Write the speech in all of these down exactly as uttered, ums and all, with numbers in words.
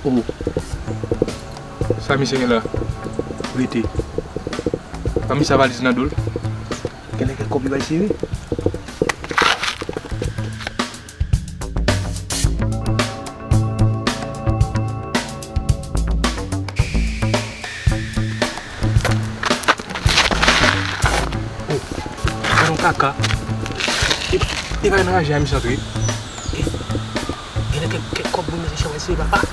Oh. Sa misye gen la? Rete. Pa misye a valiz nan do l. Genlè kèk kòb li bay sere. Oh, gadon kaka. E, e pa nan raje a misye antre. E, genlè kèk, kèk kòb pou misye bay sere, papa.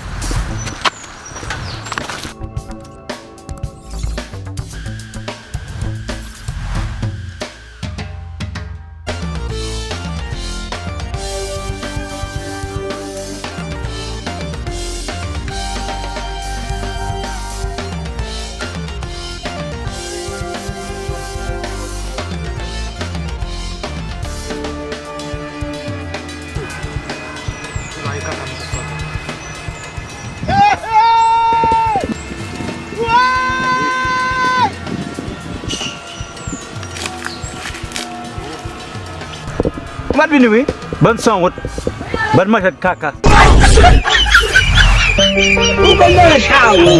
Ou pa t vini wi. Bann sanwont. Bann manjèt kaka. Ou konn manje sa ou.